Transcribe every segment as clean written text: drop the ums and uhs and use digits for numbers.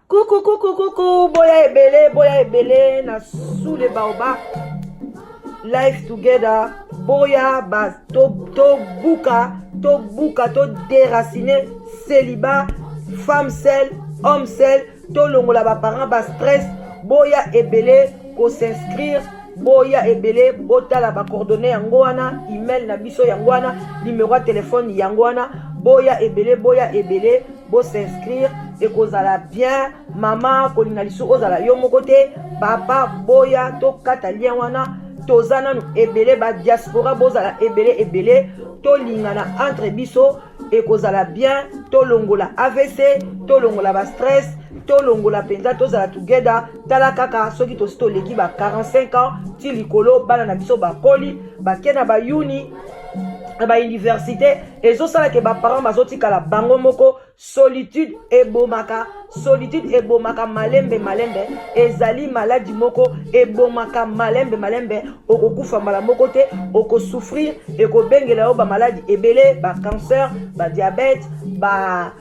Coucou, coucou, coucou, boya ebele, boya ebele, na sous les baobabs. Life together, boya ba to to buka, to buka, to déraciner, célibat, femme seule, homme seul, to longola ba parents ba stress, boya ebele ko s'inscrire boya ebele botala ba coordonnées yango wana email na biso yango wana numéro ya telefone yango wana boya ebele boya ebele bo s'inscrire ekozala bien mama kolinga lisusu ozala yo moko te papa boya tokata lien wana toza nanu ebele ba diaspora bozala ebele ebele tolingana entre biso ekozala bien tolongola avc tolongola ba stress tolongola mpenza tozala together tala kaka soki tosi toleki ba 45 ans ti likolo bana na biso bakoli bake na bayuni na bauniversité ezosala ke baparent bazotikala bango moko solitude ebomaka solitude ebomaka malembe malembe ezali maladi moko ebomaka malembe malembe okokufa mbala moko te okosouffrir ekobengela yo bamaladi ebele bacancer badiabete ba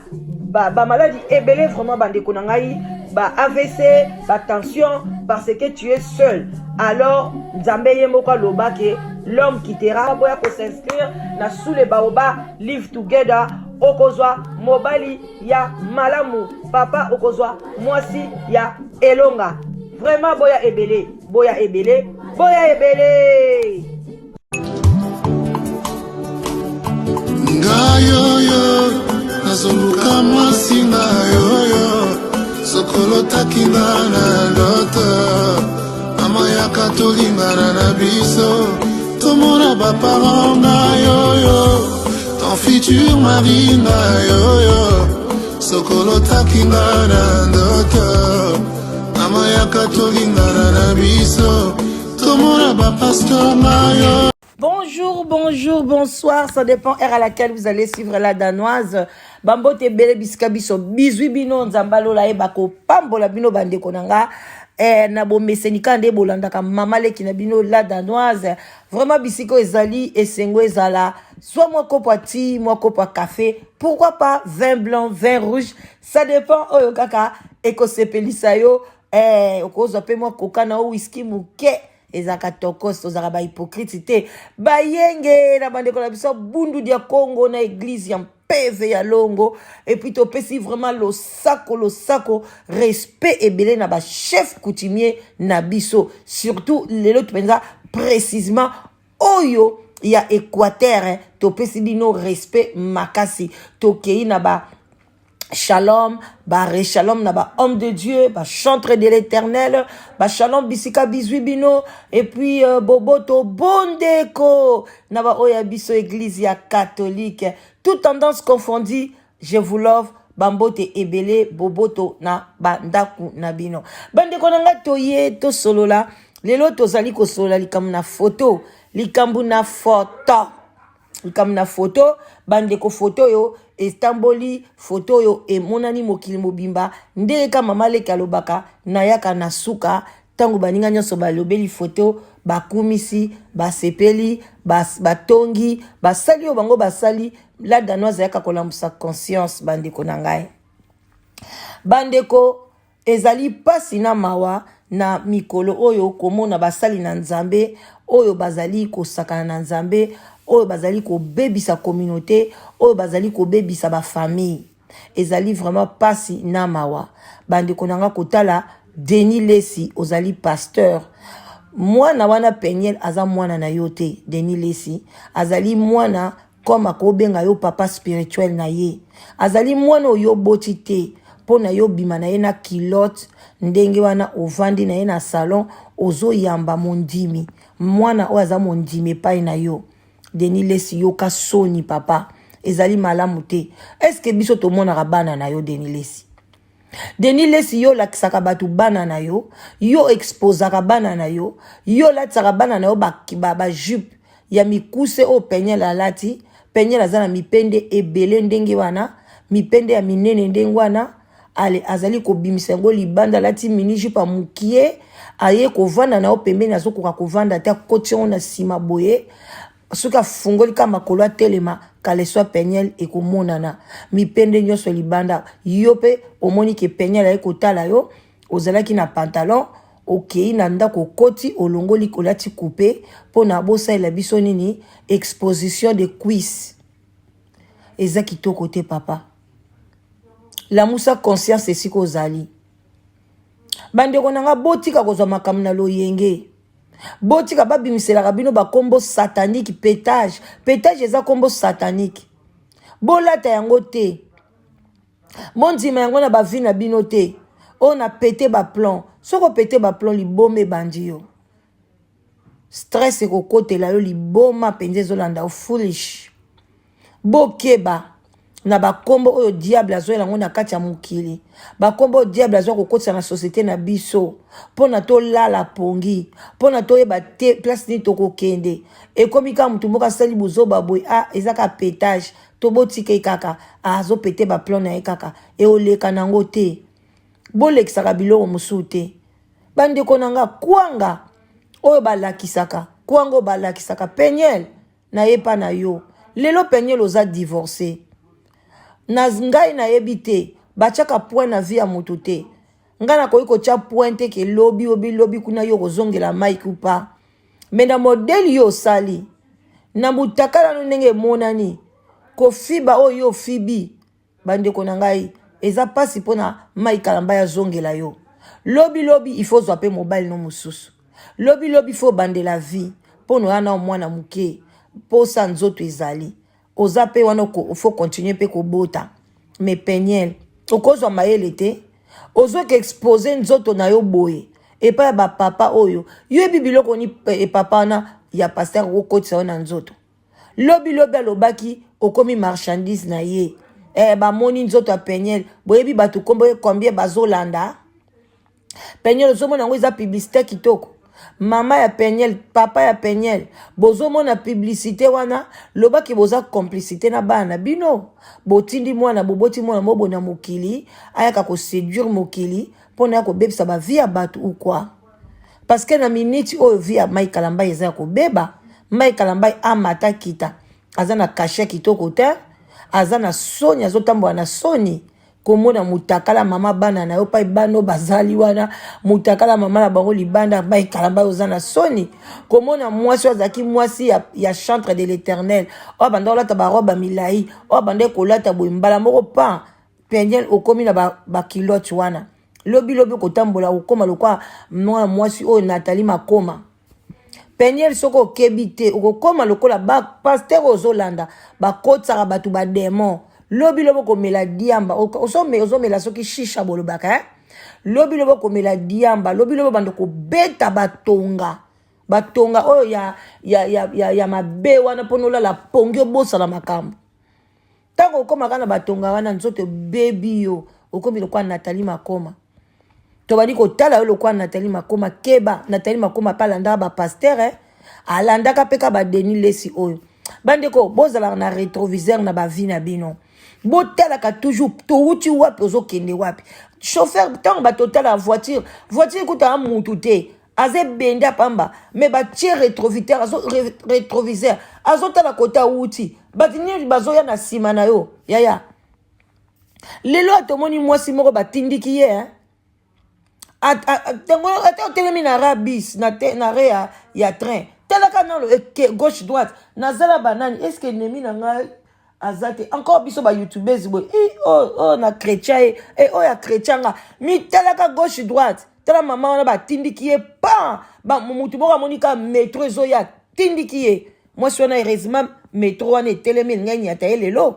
bamaladi ba ebele vraiment bandeko na ngai ba avc ba tension parce que tu es seul alors nzambe ye moko aloba ke l'homme quittera boya kos'inscrire na sous le baoba live together okozwa mobali ya malamu papa okozwa mwasi ya elonga vraiment boya ebele boya ebele boya ebele Ngai oyo nazoluka mwasi ngai oyo sokolotaki nga na ndoto mama yaka tolingana na biso tomona baparent ngai oyo ton futur mari ngai oyo sokolotaki nga na ndoto mama yaka tolingana na biso tomona bapasteur ngai oyo Bonjour, bonjour, bonsoir. Ça dépend heure à laquelle vous allez suivre la danoise. Bambote bele bisika biso. Bisous bino nzamba lola e bako pambola bino bandeko nanga. Eh, na bomeseni ka nde bolandaka mama leki na bino la danoise. Vraiment bisiko ezali esengo ezala. Soit mwa kopo ya ti, mwa kopo ya café. Pourquoi pas vin blanc, vin rouge. Ça dépend oyo kaka ekosepelisa yo. Eh, okozwa pe mwa coca na whisky moke. Ezalaka tokos tozalaka ba hypocrite te bayenge na bandeko na biso bundu dia congo na eglise ya mpeve ya longo epuis topesi vraiment losako losako respect ebele na bachef coutumier na biso surtout lelo mpenza précisement oyo ya équateur topesi bino respect makasi tokei na ba Shalom, ba shalom na ba homme de Dieu, ba chantre de l'éternel, ba shalom bisika bizui bino et puis euh, boboto bondeko na ba oya biso église ya catholique, toute tendance confondue, je vous love bambote ebele boboto na bandaku na bino. Bandeko na nga toye tosolola lelo tozali kosolola likambo na photo, likambo na photo. Likambo na foto bandeko foto oyo etamboli foto oyo emonani mokili mobimba ndenge ka mama leki alobaka nayaka na suka ntango baninga nyonso balobeli foto bakumisi basepeli bas, batongi basali oyo bango basali la danoise ayaka kolamusa conscience bandeko na ngai bandeko Ezali pasi na mawa na mikolo oyo komona basali na Nzambe oyo bazali kosakana na Nzambe, oyo bazali kobebisa communaute, oyo bazali kobebisa ba famille. Ezali vraiment pasi na mawa. Bandeko na nga kotala Denis Lessi ozali pasteur. Mwana wana Peniel aza mwana na yo te Denis Lessi azali mwana Comme akobenga yo papa spirituel na ye. Azali mwana oyo oboti te mpo na yo obima na ye na culotte ndenge wana ovandi na ye na salon ozoyamba mondimi mwana oyo aza mondimi epai na yo. Denis Lessi yoka soni papa ezali malamu te. Est-ce que biso tomonaka bana na yo Denis Lessi? Denis Lessi yo olakisaka bato bana na yo, yo exposaka bana na yo, yo olatisaka bana na yo ba, ba, ba jupe ya mikuse oyo Peniel alati. Peniel aza na mipende ebele ndenge wana, mipende ya minene ndenge wana. Ale azali kobimisa yango libanda, alati mini jupe ya mokie, aye kovanda na yo pembeni, azokoka kovanda te, akoti yango na nsima boye. Soki afungoli kaka makolo atelema, kaleso ya Peniel ekomonana, mipende nyonso libanda. Yo mpe omoni ke Peniel aye kotala yo, ozalaki na pantalon, okei na ndako, okoti, olongoli, olati coupe mpo na bosalela biso nini? Exposition de cuisse. Eza kitoko te papa. Lamusa conscience esika ozali. Bandeko na nga, botika kozwa makambo na loyenge. Botika babimiselaka bino bakombo satanique. Pétage, pétage eza kombo satanique. Bolata yango te, bondima yango na bavie na bino te. Oyo na péter baplomb, soki opéter baplomb, liboma ebandi yo, stress ekokotela yo, liboma mpenza ezolanda yo. Foolish. Bokeba na bakombo oyo diable azoyela yango na kati ya mokili, bakombo oyo diable azwa kokotisa na société na biso mpona tolala pongi, mpona toyeba te place nini tokokende. Ekomi kaka motu moko asali bozoba boye, ah, eza kaka pétage, tobotika ye kaka, azopéter baplomb na ye kaka, eoleka nango te. Bolekisaka biloko mosusu te, bandeko na nga. Kwanga oyo balakisaka, kwanga oyo balakisaka, Peniel, nayepa na yo lelo. Peniel, oza divorce na ngai, nayebi te. Batiaka point na vie ya motu te. Ngai nakoki kotia point te ke lobi obi lobi kuna yo kozongela Mike ou pas, mais na modèle yo osali na mutakala no, ndenge emonani kofiba oyo yo ofibi, bandeko na ngai, eza mpasi mpona Mike Kalamba azongela yo. Lobi lobi il faut ozwa mpe mobali no mosusu. Lobi lobi faut obandela vie mpo na oya na mwana moke, mposa nzoto ezali, oza mpe wana, faut continuer mpe kobota. Mais Peniel, okozwa mayele te, ozoki expose nzoto na yo boye epai ya bapapa oyo yoyebi biloko ni papa wana ya pasteur okokotisa yo na nzoto. Lobi lobi alobaki okomi marchandise na ye. Bamoni nzoto ya Peniel, boyebi bato nkombo ye combien bazolanda Peniel. Ozomona yango eza publicité kitoko. Mama ya Peniel, papa ya Peniel, bozomona publicité wana, lobaki boza complicité na bana na bino. Botindi mwana, boboti mwana mo boye na mokili, ayaka koséduire mokili mpona ya kobebisa bavie ya bato ou quoi? Parce que na miniti oyo, vie ya Mike Kalambai eza ya kobeba. Mike Kalambai amata kita, aza na cachet kitoko te, aza na soni, azotambola na soni komona mutakala mama bana na yo pai bano bazali wana, mutakala mama na bango libanda. Mike Kalambai oza na soni komona mwasi oyo azalaki mwasi ya chantre de l'Éternel, oyo abanda kolata barobe ya milai, oyo abanda kolata boye, mbala moko pan Peniel okomi na baculotte ba wana. Lobi lobi okotambola, okóma lokwa mwana mwasi oyo Nathalie Makoma. Peniel, soki okebi te, okokóma lokola bapasteur ozolanda, bakotisaka bato badémon. Lobi lobi okomela diamba, ozomela soki shisha bolobaka, eh? Lobi lobi okomela diamba, lobi lobi obanda kobeta batonga, batonga oyo ya mabe wana mpona olala pongi, obosana makambo. Ntango okómaka na batonga wana, nzoto ebebi yo, okomi lokola Nathalie Makoma. Tobandi kotala yo lokola Nathalie Makoma. Keba, Nathalie Makoma mpe alandaka bapasteur, eh? Alandaka mpe ka baDenis Lessie oyo. Bandeko, bozalaka na rétroviseur na bavie na bino, botalaka toujours touti wapi, ozokende wapi. Chauffeur, ntango bato otala voiture, voiture ekutaka mutu te, aza ebende pamba, mais batie rétroviseur, azo rétroviseur, azotala kota awuti, bato nini bazoya na nsima na yo. Yaya, lelo atomoni mwasi moko batindiki ye, eh? Ata otelemi na arrêt bus, na arrêt ya train, talaka nano gauche, droite, nazala banani, est-ce ennemi na ngai aza te? Encore biso bayoutubeurs boye, oyo oh, na chrétien ye, oyo ya chrétien nga, mitalaka gauche, droite. Tala mama wana, batindiki ye pan, motu moko amoni kaka métro ezoya, tindiki ye mwasi wana. Heureusement métro wana etelemi, elingai nyata ye. Lelo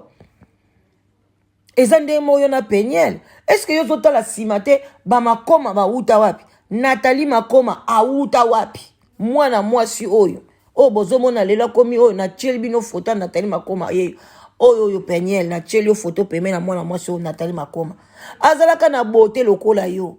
eza ndenge moko yo na Peniel. Est-ce yo ozotala nsima te? Bamakoma bawuta wapi? Nathalie Makoma awuta wapi? Mwana mwasi oyo bozomona lelo akomi oyo, natieli bino foto ya Nathalie Makoma ye oyo. Peniel, natieli yo foto peme na mwana mwasi oyo Nathalie Makoma. Azalaka na bote lokola yo.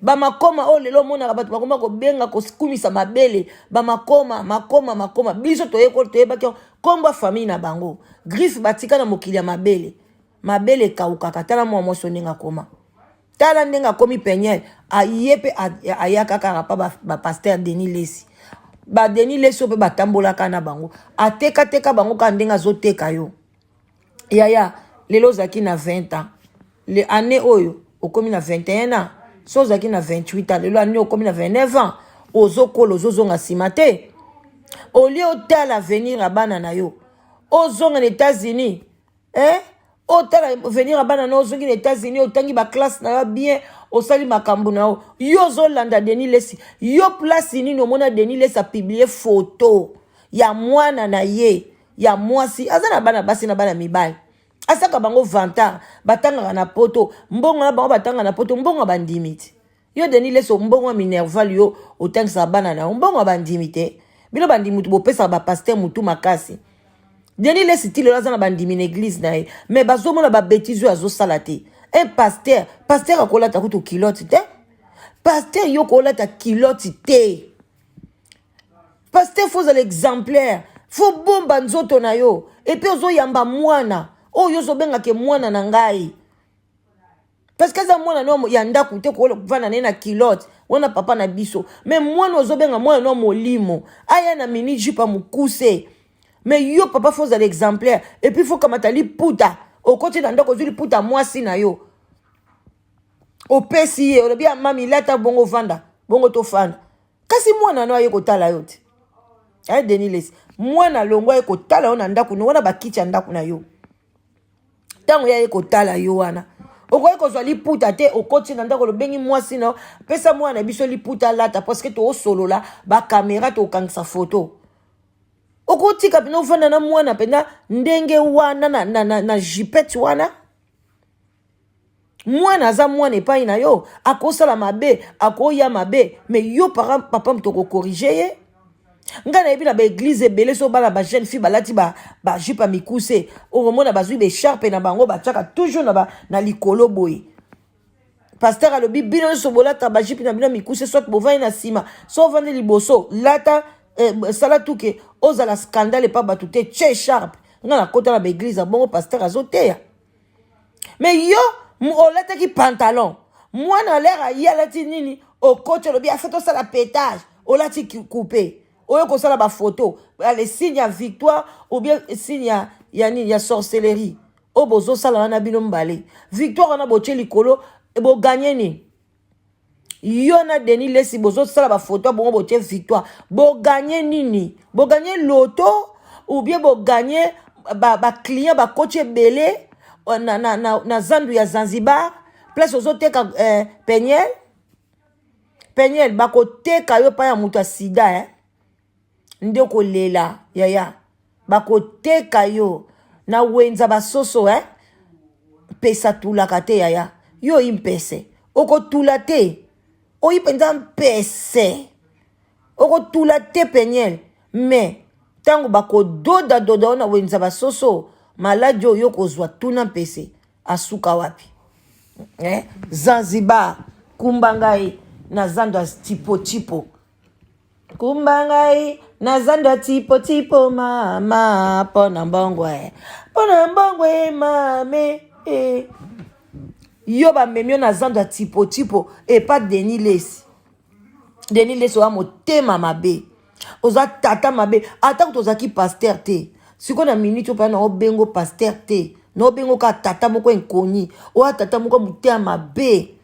Bamakoma oyo lelo omonaka bato bakoma kobenga, kokumisa mabele, bamakoma, makoma, makoma. Biso toyebaki nkombo ya famille na bango, griffe batika na mokili ya mabele, mabele ekaukaka. Tala mwa mwasi ndenge akoma. Tala ndenge akomi Peniel, aye mpe ayaka kaka pa bapasteur Denis Lesi. Ba Denis Lesi oyo mpe batambolaka na bango, atekateka bango kaka ndenge azoteka yo. Yaya, lelo ozalaki na 20 ans, le année oyo okomi na 21 ans, so ozalaki na 28 ans, lelo année okomi na 29 ans, ozokola, ozozonga nsima te. Olie otala avenir ya bana na yo, ozonga na États-Unis, eh? Otala avenir ya bana na yo, ozongi na États-Unis, otangi baklasse na yo bien, osali makambo na yo. Yo ozolanda Denis Lesi. Yo place nini omona Denis Lesi apublie photo ya mwana na ye ya mwasi? Aza na bana basi na bana mibali, asaka bango vantard, batangaka na poto, mbongo na bango batangaka na poto, mbongo ya bandimi te. Yo Denis Lesi, mbongo ya minerval yo otangisaka bana na yo, mbongo ya bandimi te. Bino bandimi mutu bopesaka bapasteur mutu makasi. Denis Lesi ti lelo aza na bandimi na église na ye, mais bazomona babêtises oyo azosala te. Un pasteur, pasteur akolata kutu culotte te. Pasteur, yo kolata culotte te. Pasteur, faut ozala exemplaire, faut bomba nzoto na yo. Et puis ozoyamba mwana oyo ozobengake mwana na ngai, parce que aza mwana no ya ndako te, kovanda na ye na culotte wana papa na biso. Mais mwana ozobenga mwana no molimo aya na mini jupe ya mokuse. Mais yo papa, faut ozala exemplaire. Et puis faut kamata liputa, okoti na ndako, ozwi liputa mwasi na yo, opesi ye, olobi ya mami, lata bongo, ovanda bongo, tofanda. Kasi mwana no aye kotala yo te. Aye Denis Lesi, mwana longo aye kotala yo na ndako no wana, bakiti ya ndako na yo. Ntango ye aye kotala yo wana, okoki kozwa liputa te, okoti na ndako, olobengi mwasi na yo, pesa mwana na biso liputa alata, parce que toosolola, bacaméra, tokokangisa foto. Okotika mpena ofanda na mwana mpenza ndenge wana na jupette wana. Mwana aza mwana epai na yo, akosala mabe, akoya mabe, mais yo papa moto okocorriger ye. Ngai nayebi na baéglise ebele, so bana bajeune fille balati bajupe ya mikuse, okomona bazwi baécharpe na bango, batiaka toujours na likolo boye. Pasteur alobi: bino nyonso bolata bajupe na bino mikuse, soit bovandi na nsima, so ovandi liboso, lata sala tuke ozala scandale epa bato te, tie écharpe. Ngai nakota na baéglise ya bongo, pasteur azoteya, mais yo olataki pantalon. Mwana lere aye alati nini, okoti, olobi afe tosala pétage, olati coupe, oyo kosala bafoto ale signe ya victoire ou bien signe ya nini, ya sorcellerie oyo bozosala wana. Bino mibale, victoire wana botie likolo, bogagner nini? Yo na Denis Lesi bozosala bafoto bongo, botie victoire, bogagner nini? Bogagner loto ou bien bogagner baclient ba bakoti ebele na zandu ya Zanzibar, place ozoteka Peniel? Peniel, bakoteka yo epai ya moto ya sida, eh? Nde kolela yaya, bakoteka yo na wenza basoso, eh? Mpesa tulaka te yaya, yo oyi mpese, okotula te, oyi mpenza mpese, okotula te Peniel. Mais ntango bakododadoda oyo na wenza basoso, maladi oyo kozwa, tuna mpese asuka wapi, eh? Zanzibar, kumba ngai na zando ya tipo-tipo, kumba ngai na zando ya tipo-tipo, mama, mpo na mbongo, mpo na mbongo mame eh. Yo bamemi yo na zando ya tipo-tipo epa Denis Lesi. Denis Lesi, oya motema mabe, oza tata mabe. Ata kutu ozalaki pasteur te, sikoyo na minute oyo mpenza na obengo pasteur te, na obengo kaka tata moko inconnu. Oya tata moko motema mabe.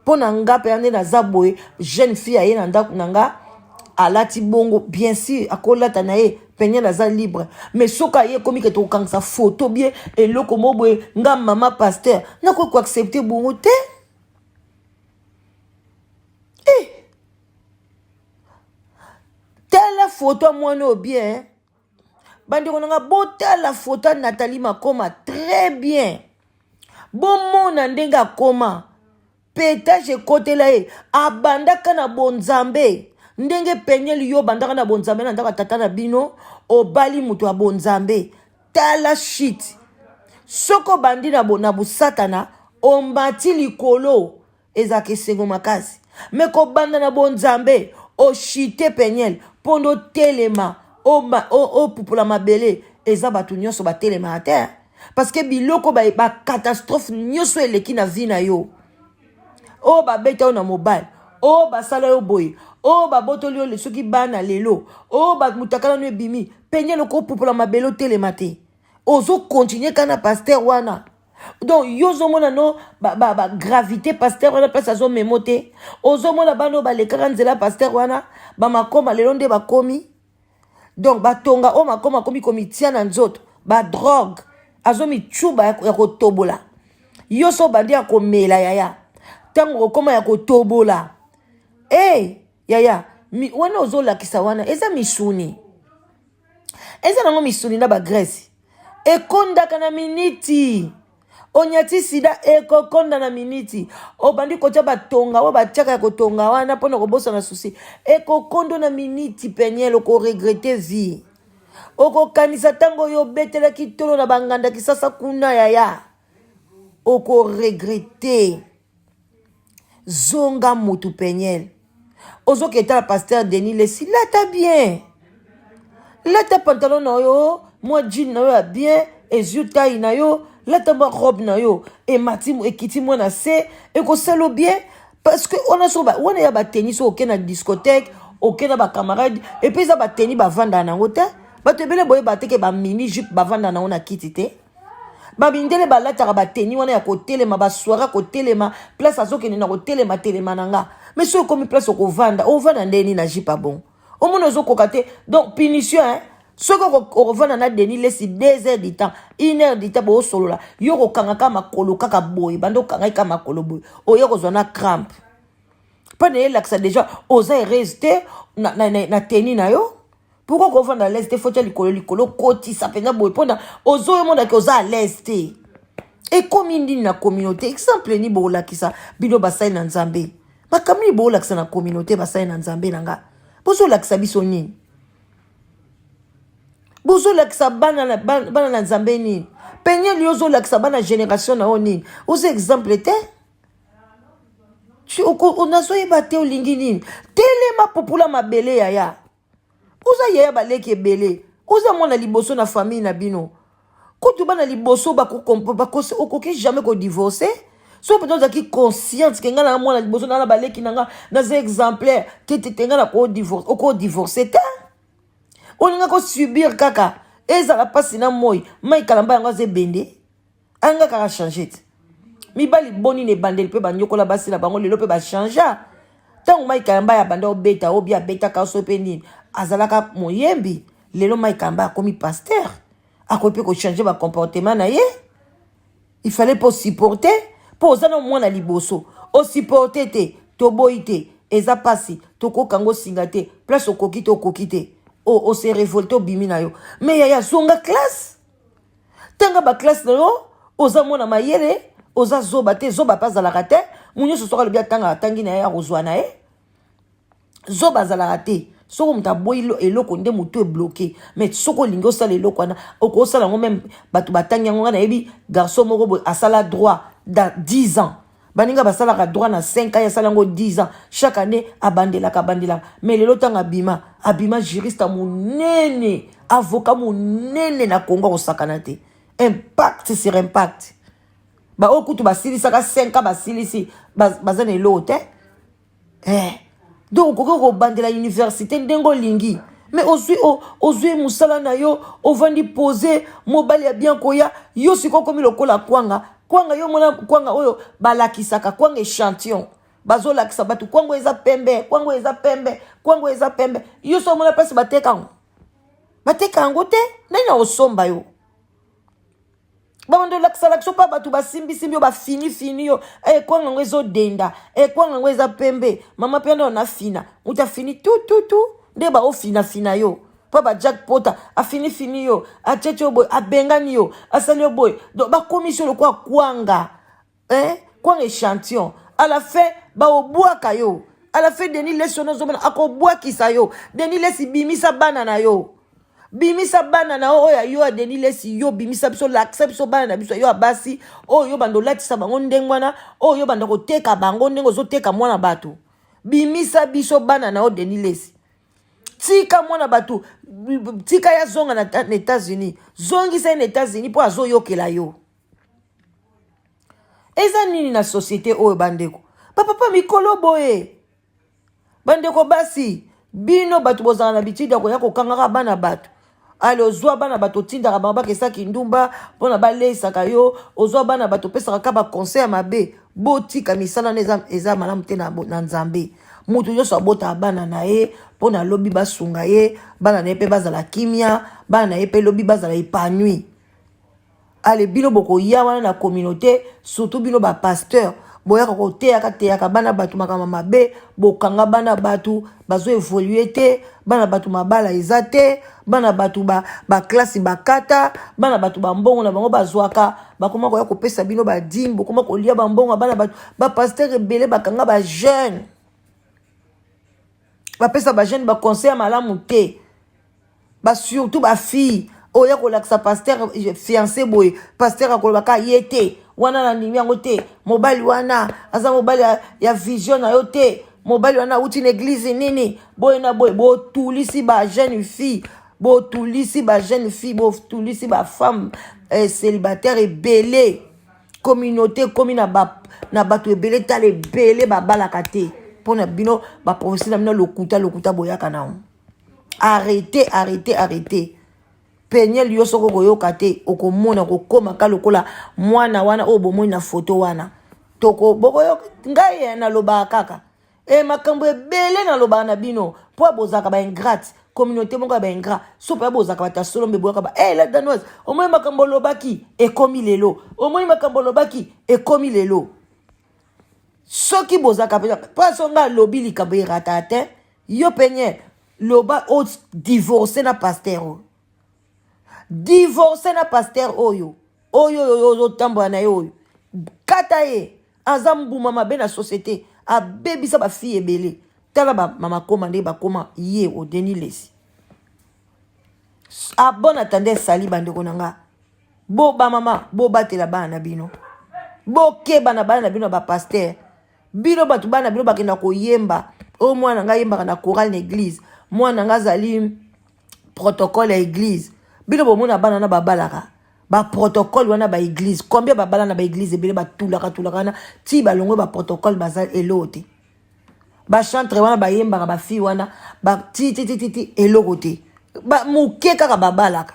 Mpo na nga mpenza, nde naza boye, jeune fille aye na ndako na nga alati bongo, bien sûr akolata na ye, Peniel aza libre. Mais soki aye ekomi ke tokokangisa photo bien eloko mo boye, nga mama pasteur nakoki koaccepter bongo te. Eh! Tala foto ya mwana oyo bien. Bandeko na nga, botala foto ya Nathalie Makoma très bien, bomona ndenge akoma pétage ekotela ye. Abandaka na bonzambe ndenge Peniel yo obandaka na bonzambe na ndako ya tata na bino, obali moto ya bonzambe. Tala shit, soki obandi na bosatana, omati likolo, ezalaka esengo makasi. Mais kobanda na bonzambe, oshite Peniel, mpo nde otelema, opupola mabele, eza bato nyonso batelemaka te, parce que biloko bacatastrophe nyonso eleki na vie na yo. Oyo babeta yo na mobali, oyo basala yo boye, oyo babotoli yo soki bana lelo, oyo mutakala no ebimi, Peniel okopupola mabele otelema te. Ozo continuer kaka na pasteur wana. Donc yo ozomona no ba, ba, ba gravité pasteur wana place azomemo te. Ozomona bana oyo balekaka nzela pasteur wana, bamakoma lelo nde bakomi. Donc batonga oyo makoma akomi komitia na nzoto, ba drogue azomicuba ya kotobola. Yo so obandi ya komela yaya, ntango okoma ya kotobola hey, eh, yaya mi, wana ozolakisa wana eza misuni, eza nango misuni na bagrese ekondaka na miniti onyati sida ekokonda na miniti obandi kotya batonga oyo batiaka ya kotonga wana mpona kobosana susi ekokondo na miniti peniel okoregrete vie okokanisa ntango oyo obetelaki tolo na banganda kisasa kuna yaya okoregrete Zonga mutu peniel. Ozo ketala pasteur Denis Lessi lata bien. Lata pantalon na yo, mwa jean na yo ya bien, ezui taille na yo, lata mwa robe na yo, emati ekiti mwa na se, ekosala bien parce que wana so wana ya ba tennis oke na discothèque, oke na ba camarades, et puis eza ba tennis bavanda na yango te. Bato ebele boyeba te ke ba mini jupe bavanda na yango na kiti te. Ba mindele balataka ba tenue wana ya kotelema, ba soiree kotelema, place azokende na kotelema telema na nga. Mais soki okomi place okovanda, ovanda nde nini na jupe bon. Omona ozokoka te. Donc punition hein. Soki okovanda na Denis Lessi 2 heures du temps, 1 heure du temps bosolola, yo kokanga kaka makolo kaka boye, banda okangaki kaka makolo boye, oye kozwa na crampe. Mpo na elakisa deja oza heureuse te na, na, na, na tenue na yo. Pourquoi kovanda à l'aise te, faut tia likolo likolo kotisa mpenza boye mpona ozoyomonaki oza à l'aise te. Ekomi nini na communauté? Exemple nini bokolakisa bino basali na Nzambe? Makambo nini bokolakisa na communauté basali na Nzambe na nga? Bozolakisa biso nini? Bozolakisa bana na, bana na Nzambe nini? Peniel yo ozolakisa bana génération na yo nini? Oza exemple te? Nazoyeba te olingi nini? Telema pupula mabele yaya. Oza yaya baleki ebele. Oza mwana liboso na famille na bino. Kutu bana liboso okoki jamais kodivorce. Soki mpenza ozalaki consciente ke ngai na mwana liboso na baleki na nga naza exemplaire te te te ngai na okodivorce te. Olinga kosubir kaka ezala mpasi na moi mai kalamba yango aza ebende. Anga kaka changer te. Mibali boni na ebandeli mpe banyokola basi na bango lelo mpe bachangea. Ntango Mike Kayamba ya banda obeta obi abetaka so mpe nini azalaka moyembi, lelo Mike Kayamba akomi pasteur, akoki mpe kochange ba comportement na ye. Il fallait mpo supporter mpo oza na mwana liboso, osupporter te, toboyi te, eza pasi, tokokanga osinga te, place okoki te okoki te, ose revolte obimi na yo. Mais yaya zonga classe. Tanga ba classe na yo, oza mwana mayele, oza zoba te, zoba pe azalaka te. Mu nyonso soki alobi atanga atangi na ye akozwa na ye. Zoba azalaka te. Soki moto aboyi eloko nde motu ebloke. Mais soki olingi osala eloko wana, okosala yango meme bato batangi yango. Nga nayebi garçon moko boye asala droit dans 10 ans. Baninga basalaka droit na 5 ans, asala yango 10 ans. Chaque année abandelaka abandelaka. Mais lelo tanga abima, abima juriste monene, avocat monene na Congo akosakana te. Impact sur impact. Ba oyo kutu basilisaka 5 ans basilisi baza na eloko te. Eh. Donc okoki kobandela université ndenge olingi. Mais ozwi ozwi mosala na yo, ovandi pose, mobali ya bien koya, yo sikoyo okomi lokola kwanga. Kwanga yo mona kwanga oyo balakisaka, kwanga échantillon. Bazolakisa bato kwanga eza pembe, kwanga eza pembe, kwanga eza pembe. Yo so omona place bateka yango. Bateka yango te, nani akosomba yo? Babando lakisa lakisa pa bato basimbi simbi yo bafini fini yo eh, kwanga yango ezodenda eh, kwanga yango eza pembe mama mpe ndo na fina moto afini tu tu tu nde baofina fina yo mpo ba Jack Pota afini fini yo atieti yo boye abengani yo asali yo boye donc bakomisi yo lokola kwanga eh, kwanga échantillon à la fin baobwaka yo à la fin Denis Lessi ono ozomona akobwakisa yo. Denis Lessi bimisa bana na yo, bimisa bana na yo oyo ya yo ya Denis Lessi yo bimisa biso, lakisa biso bana na biso yo ya basi oyo yo banda olatisa bango ndenge wana, oyo yo banda koteka bango ndenge ozoteka mwana bato. Bimisa biso bana na yo Denis Lessi. Tika mwana bato, tika ya zonga na États-Unis, zongisa ye na États-Unis mpo azoyokela yo. Eza nini na société oyo bandeko? Bapapa mikolo boye. Bandeko basi, bino bato bozala na bitide ya koya kokangaka bana bato. Ale ozwa bana bato otindaka bango bakesa kindumba mpona baleisaka yo, ozwa bana bato opesaka ka baconseil ya mabe. Botika misala wana eza, eza malamu te na, na Nzambe. Moto nyonso abotaka bana na ye mpo na lobi basunga ye, bana na ye mpe bazala kimia, bana na ye mpe lobi bazala epanoui. Ale bino bokoya wana na communauté, surtout bino ba pasteur, boyaka koteyaka teyaka bana bato makambo mabe, bokanga bana bato bazo evolue te, bana bato mabala eza te, bana bato ba, ba classe bakata, bana bato bambongo na bango bazwaka, bakoma koya kopesa bino ba dime, bokoma kolia bambongo ya bana bato. Ba pasteur ebele bakanga ba jeune, bapesa ba jeune ba conseil ya malamu te. Ba surtout ba fille oya kolakisa pasteur eh, fiancé boye, pasteur akoloba ka ye te wana na ndimi yango te, mobali wana aza mobali ya, ya vision na yo te, mobali wana awuti na eglise nini boye na boye. Botulisi ba jeune fille, botulisi ba jeune fille, botulisi ba femme eh, célibataire ebele. Communauté ekomi na ba na bato ebele, tala ebele babalaka te mpo na bino baprofesi na bino lokuta lokuta boyaka nango. Arrete, arrete, arrete. Peniel, yo soki okoyoka te, okomona kokoma ka lokola mwana wana oyo bomoni na foto wana. Toko bokoyoka ngai eh, nalobaka kaka e makambo ebele nalobaka na bino mpo bozalaka ba ingrate, communauté moko ya ba ingrat. So mpe bozalaka bato ya solo mbe boyaka ba hey, eh, la danoise, omoni makambo olobaki ekomi lelo, omoni makambo olobaki ekomi lelo. Soki bozalaka mpenza mpo so ngai alobi likambo erata te. Yo penye loba o divorce na pasteur oyo, divorce na pasteur oyo oyo oyo ozotambola na ye oyo, kata ye, aza mbuma mabe na société, abebisa bafille ebele. Tala bamama koma nde bakoma ye o Denis Lesi. A bon attendeur sali bandeko na nga. Bo bamama bobatela bana na bino, bokeba na bana na bino ya bapasteur. Bino bato bana bino bakenda koyemba, oyo mwana ngai ayembaka na chorale na église, mwana ngai azali protocole ya église. Bino bomona bana wana babalaka baprotocole wana ba église, combien babala na ba église ebele, batulaka tulaka wana ti balongwe baprotocole, baza eloko te. Bachantre wana bayembaka bafille wana ba ti ti ti ti eloko te, moke kaka babalaka.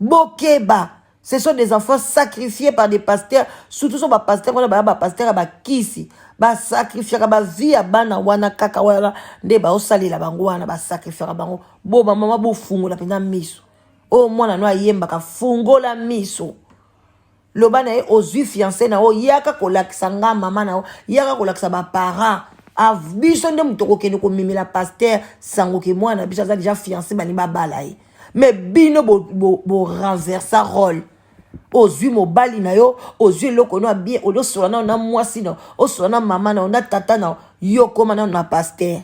Bokeba, ce sont des enfants sacrifiés par des pasteurs, surtout so bapasteur wana baya bapasteur ya bakisi, basacrifiaka bavie ya bana wana kaka wana nde baosalela bango wana, basacrifiaka bango. Bo bamama bofungola mpenza miso, oyo mwana no ayembaka, fungola miso, loba na ye ozwi fiancé na yo, yaka kolakisa nga mama na yo, yaka kolakisa baparent biso nde moto okokende komemela pasteur sango ke mwana biso aza deja fiancé, balingi babala ye. Mais bino bo renversa bo rôle, ozwi mobali na yo, ozwi eloko no ya bien, ozosola nano na mwasi na yo, osola na mama na yo na tata na yo, yo koma nano na pasteur.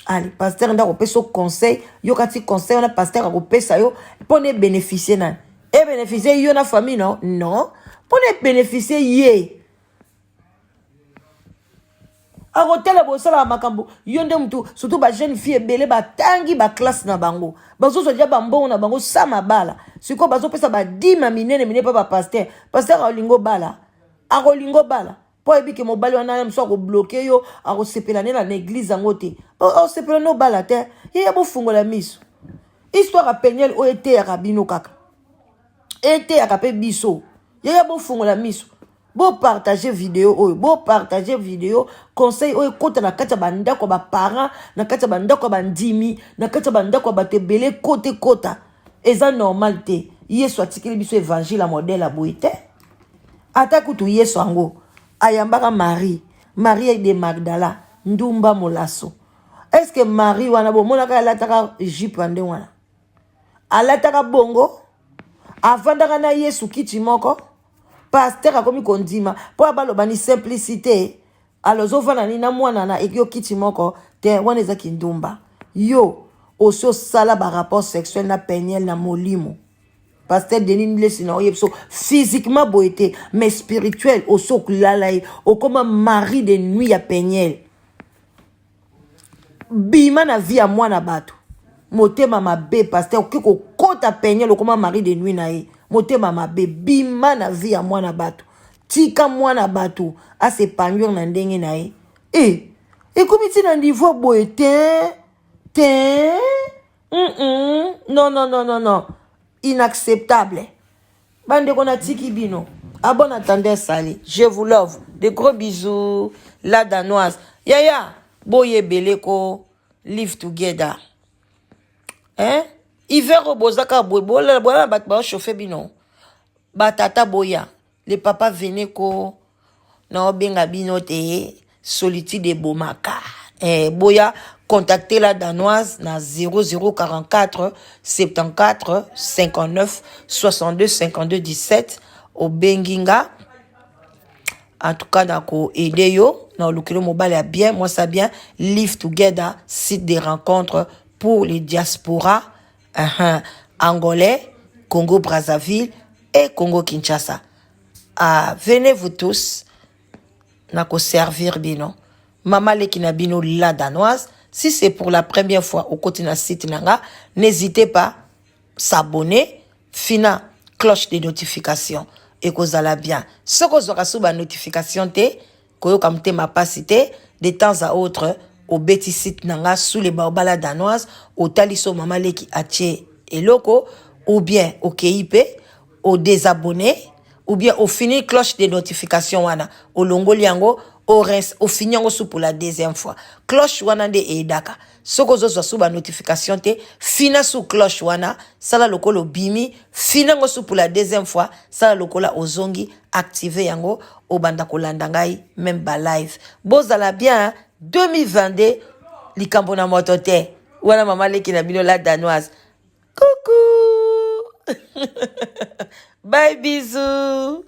Ale pasteur nde akopesa yo conseil, yoka ti conseil wana pasteur akopesa yo mpo na ebénéficie nani? Ebénéficie yo na famille na yo? Non, mpo na ebénéficie ye. Akotala bosalaka makambo yo nde mutu, surtout bajeune fille ebele batangi baclasse na bango, bazozwa dia bambongo na bango sa mabala. Sikoyo bazopesa badima minene minene mpo bapasteur. Pasteur akolinga obala, akolinga obala mpo ayebi ke mobali wana ya mosu akobloquer yo, akosepela nde na église yango te, akosepela nde obala te. Ye ya bofungola miso. Histoire ya Peniel oyo eteyaka bino kaka, eteyaka mpe biso. Yaya, bofungola miso, bopartage video oyo, bopartage video. Conseil oyo ekota na kati ya bandako ya baparent, na kati ya bandako ya bandimi, na kati ya bandako ya bato ebele, ekota ekota. Eza normal te. Yesu atikeli biso évangile ya modèle ya boye te. Ata kutu Yesu yango ayambaka Marie, Marie de Magdala, ndumba molaso. Est ce que Marie wana bomonaka alataka jupe ya ndenge wana? Alataka bongo, avandaka na Yesu kiti moko. Pasteur akomi kondima mpo abaloba ni simplicité. Alors ozovanda nini na mwana na yo kiti moko te? Wana eza kindumba. Yo osi osala barapport sexuel na Peniel na molimo. Pasteur Denis Lesi na oyebi so physiquement boye te, mais spirituel osi okolala ye, okoma mari de nuit ya Peniel. Bima na vie ya mwana bato, motema mabe. Pasteur okoki kokota Peniel, okoma mari de nuit na ye, motema mabe. Bima na vie ya mwana bato. Tika mwana bato a s'épanouir na ndenge na ye. E ekomi ti na niveau boye te te. Non, non, non, non, non, inacceptable. Bandeko, natiki bino. À bon entendeur, salut, je vous love, de gros bisous. La Danoise, yaya, boyebele ko live together, hein? Hiver oyo bozaka boye, bolala bolala, bato baochauffe bino. Batata boya, le papa vene ko naobenga bino te. Solitude ebomaka. Boya contacter La Danoise na 0044 74 59 62 52 17. Obengi nga, en tout cas nakoaider yo na olukeli mobali ya bien, mwasi ya bien. Live Together, site de rencontre pour les diaspora angolais, Congo Brazzaville et Congo Kinshasa. Ah, venez vous tous, nakoservir bino. Mama leki na bino, La Danoise. Si c'est pour la première fois okoti na site na nga, n'hésitez pas s'abonner, fina cloche de notification, ekozala bien. Soki ozwaka so banotification te, koyoka motema pasi te. De temps à autre, obeti site na nga Sous le baobab La Danoise, otali so mama leki atie eloko, ou bien okei mpe odésabonner, ou bien ofini cloche de notification wana, olongoli yango, ofini yango su pour la deuxième fois. Cloche wana nde eyedaka. Soki ozozwa su banotification te, fina su cloche wana, sala lokola obimi, fina yango su pour la deuxième fois, sala lokola ozongi, active yango, obanda kolanda ngai même balive. Bozala bien. 2022, likambo na moto te. Wana mama leki na bino, La Danoise. Coucou, bye, bisous.